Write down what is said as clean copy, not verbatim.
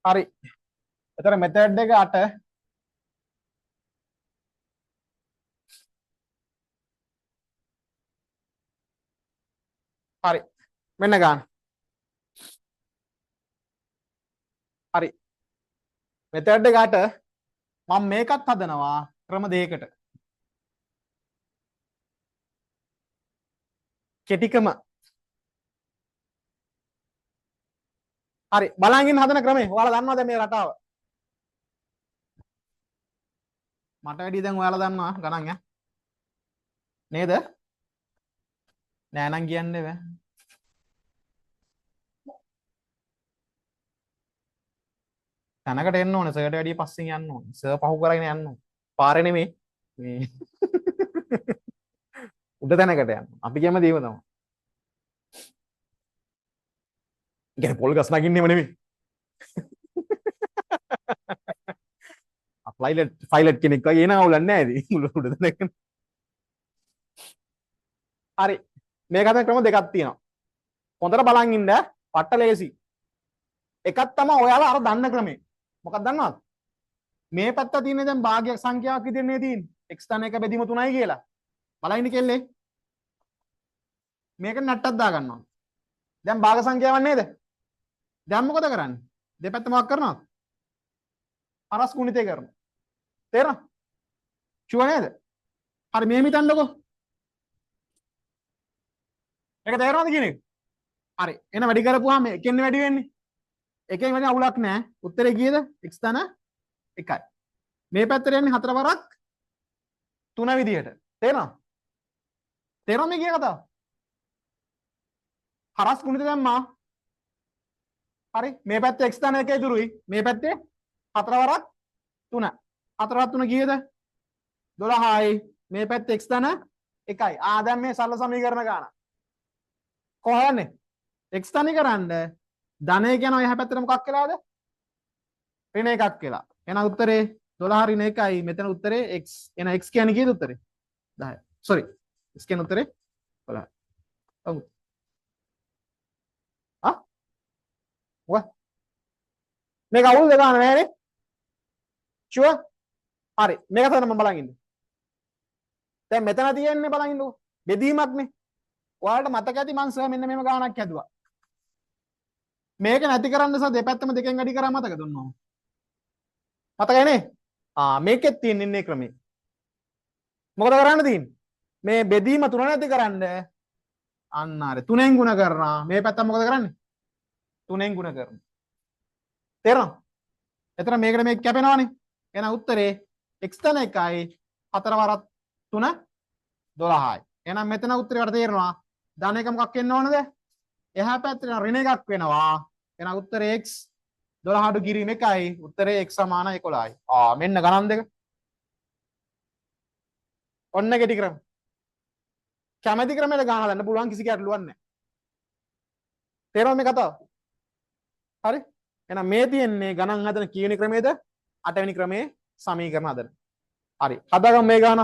හරි. එතන මෙතඩ් එක 8. හරි. මෙන්න ගන්න. හරි. මෙතඩ් එක 8 මම මේකත් හදනවා ක්‍රම දෙකකට. කෙටිකම. හරි, බලන් ඉන්න හදන ක්‍රමේ. ඔයාලා දන්නවද මේ රටාව? මට වැඩිය දැන් ඔයාලා දන්නවා ගණන් ඈ. නේද? නෑ නම් කියන්න බෑ. තැනකට එන්න ඕනේ, සර්ට වැඩිය පස්සෙන් යන්න ඕනේ. සර් පහු කරගෙන යන්න ඕනේ. පාරේ නෙමෙයි මේ උඩ තැනකට යන්න. අපි කැමති ඒව තමයි. ඒ කියන්නේ පොල් ගස් නගින්නෙම නෙමෙයි. පයිලට් පයිලට් කෙනෙක් වගේ එන අවුලක් නෑ ඉතින්. උඩ උඩ තැනක. හරි. මේක හදන ක්‍රම දෙකක් තියෙනවා. හොඳට බලන් ඉන්න, පට්ට ලේසි. එකක් තමයි ඔයාලා අර දන්න ක්‍රමේ. මොකක්ද දන්නවද? මේ පැත්ත තියෙන්නේ දැන් භාගයක් සංඛ්‍යාවක් විදිහට නේ තියෙන්නේ. x ධන 1 බෙදීම 3යි කියලා. බලන්න ඉන්න කෙල්ලේ. මේක නට්ටක් දා ගන්නවා. දැන් භාග සංඛ්‍යාවක් නේද? දැන් මොකද කරන්නේ? දෙපැත්ත මොකක් කරනවද? හරස් ගුණිතය කරනවා. තේරෙනවද? ෂුවර් නේද? හරි, මෙහෙම හිතන්නකෝ. මේක තේරෙනවද කියන එක? හරි. එහෙනම් වැඩි කරපුවාම එකෙන් වැඩි වෙන්නේ. එකෙන් වැඩි අවුලක් නෑ. උත්තරේ කීයද? x ධන 1යි. මේ පැත්තට යන්නේ 4 වරක් 3 විදියට. තේරෙනවද? තේරෙනවද මේ කියන කතාව? හරස් ගුණිත දැම්මා. හරි, මේ පැත්තේ x ධන 1 ඉතුරුයි. මේ පැත්තේ 4 වරක් 3. 4 වරක් 3 කීයද? 12යි. මේ පැත්තේ x ධන 1යි. ආ දැන් මේ සරල සමීකරණ ගාන. කොහොමද? x තනි කරන්න ධනය කියන ඔය එහා පැත්තට මොකක් වෙලාද? ඍණ එකක් වෙලා. එහෙනම් උත්තරේ 12 ඍණ 1යි. මෙතන උත්තරේ x. එහෙනම් x කියන්නේ කීයද උත්තරේ? 10. සෝරි. x කියන්නේ උත්තරේ 12. ඔව්. ආ? මොකක්? මේක අවුල්ද ගන්න නෑනේ? ෂුවර්? හරි. මේක තමයි මම බලන් ඉන්නේ. දැන් මෙතන තියෙන්නේ බලන් ඉන්නකෝ. බෙදීමක්නේ. ඔයාලට මතක ඇති මං සර් මෙන්න මෙහෙම ගානක් හැදුවා. මේක නැති කරන්න සර් දෙපැත්තම දෙකෙන් වැඩි කරා මතකද ඔන්න? මතකයි නේ? ආ මේකෙත් තියෙන ඉන්නේ ක්‍රමේ. මොකද කරන්න තියෙන්නේ? මේ බෙදීම තුන නැති කරන්න අන්න හරි තුනෙන් ගුණ කරනවා. මේ පැත්ත මොකද කරන්නේ? තුනෙන් ගුණ කරනවා. තේරෙනවද? එතන මේකට මේක කැපෙනවනේ. එහෙනම් උත්තරේ x ධන 1යි 4 වරක් 3 12යි. එහෙනම් මෙතන උත්තරේ වට තේරෙනවා ධන එක මොකක් වෙන්න ඕනද? එහා පැත්තට ඍණ එකක් වෙනවා. එහෙනම් උත්තරේ x 12 අඩු කිරීම 1යි. උත්තරේ x සමාන 11යි. ආ මෙන්න ගණන් දෙක. ඔන්න කෙටි ක්‍රම. කැමැති ක්‍රමයකට ගාන හදන්න පුළුවන්, කිසි ගැටලුවක් නැහැ. තේරෙනවද මේ කතාව? හරි? එහෙනම් මේ තියෙන්නේ ගණන් හදන කීවෙනි ක්‍රමයේද? 8 වෙනි ක්‍රමයේ සමීකරණ හදන. හරි. හදාගමු මේ ගාන.